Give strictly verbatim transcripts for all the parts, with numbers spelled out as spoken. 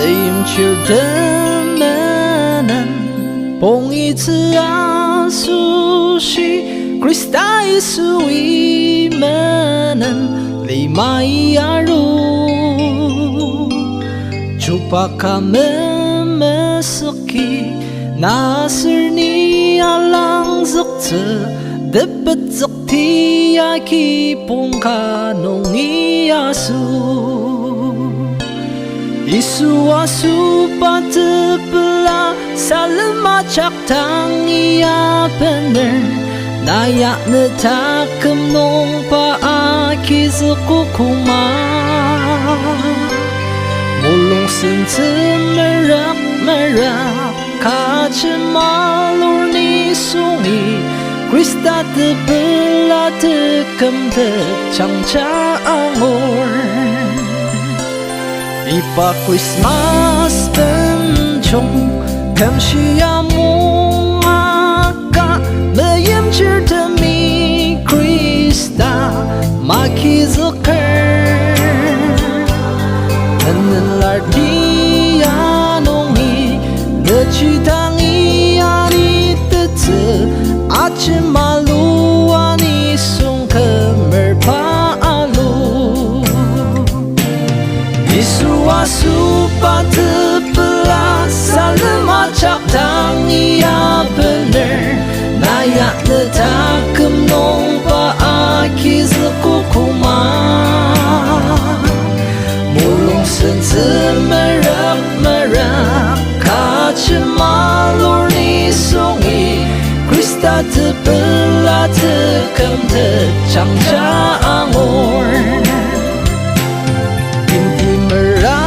Meimchir temenen, pongitsü asoshi, Khrista Yisui menen, limai aru. Chubaka memesüki, na aser ni alangzüktsü, tepetsükti agi pongka nungi aso. Yisu asoba tepela salem ajak tangi abener, na ya ne taküm nungba agizük kokoma. Mulung sentsü merük merük, kaji malur nisungi, Khrista tepela tekümtet jangja angur. Iba Christmas benjong, kümshi amung aka, meimchirtemi Khrista magizüker. Menen larti anungi, neji tangi anitettsü, aji malua nisung kümerba alu. Yisu asoba tepela salem ajak tangi abener, na ya ne taküm nungba agizük kokoma. Mulung sentsü merük merük, kaji malur nisungi, Khrista tepela tekümtet jangja angur. Timti mera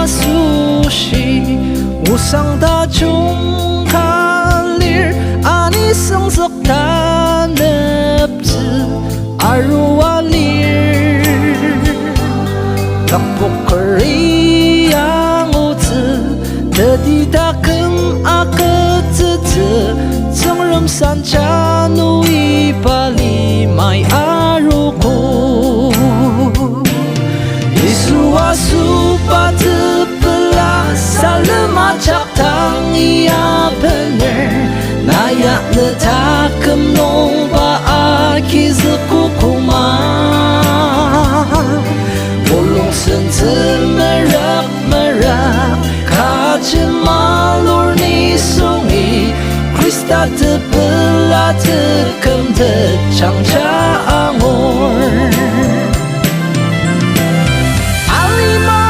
asoshi, osang tajung ka lir, ani süngzük taneptsü arua lir. Takpok kari angutsü, teti taküm agütsütsü, Tsüngrem sanja nungi iba limai aruogo. Yisu asoba tepela salem ajak tangi abener, na ya ne taküm nungba agizük kokoma. Mulung sentsü merük merük, kaji malur nisungi, Khrista tepela tekümtet jangja angur. Alima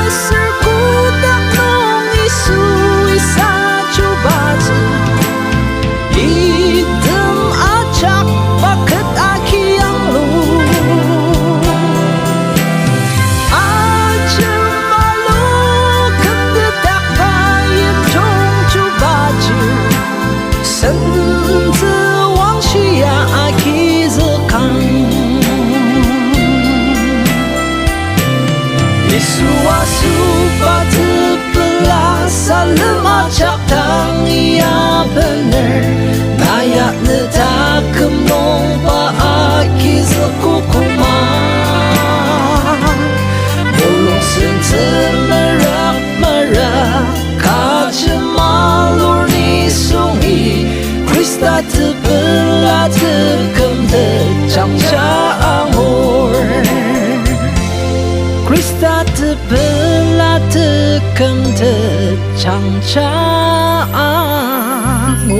aser kotak nung Yisui sa chubatsü, item ajak paket agi anglu. Ajemalu kümtetakba yimjung chubatsü, sentsü wangshia agizükang. Yisu asoba tepela salem ajak tangi abener, na ya ne taküm nungba agizük kokoma. Mulung sentsü merük merük, kaji malur nisungi, Khrista tepela tekümtet jangja angur. Khrista tepela tekümtet jangja angur.